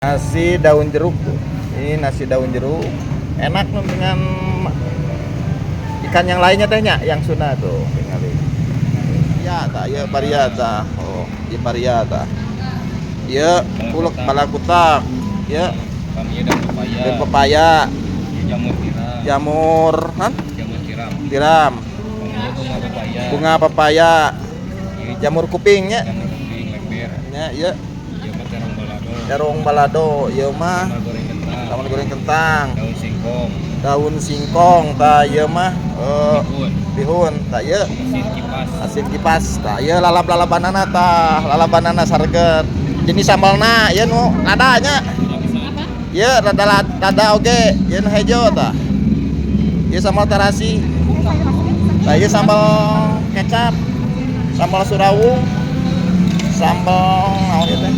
Nasi daun jeruk tuh. Ini nasi daun jeruk. Enak tuh dengan ikan yang lainnya tehnya, yang Sunda tuh tingali. Ya tah, ieu paria tah. Oh, ieu paria tah. Ieu ulek balakutak. Ieu Bamia dan pepaya. Dan pepaya, Jamur tiram. Jamur, hah? Jamur tiram. Tiram, Bamia bunga pepaya. Bunga pepaya, Ieu jamur kupingnya. Jamur kuping lember. Nya ieu Ieu mah terong balado. Terong balado, ieu mah Sambal goreng kentang. Sambal goreng kentang, Daun singkong. Daun singkong, tah ieu mah Bihun. Bihun, tah ieu Asin kipas. Asin kipas, tah ieu lalab-lalabanana tah, lalabanana sarget. Jenis sambalna ieu nu lada nya. Ieu rada lada oge, ieu nu hejo tah. Ieu sambal terasi. Tah ieu sambal kecap, sambal surawung, sambal naon ieu teh?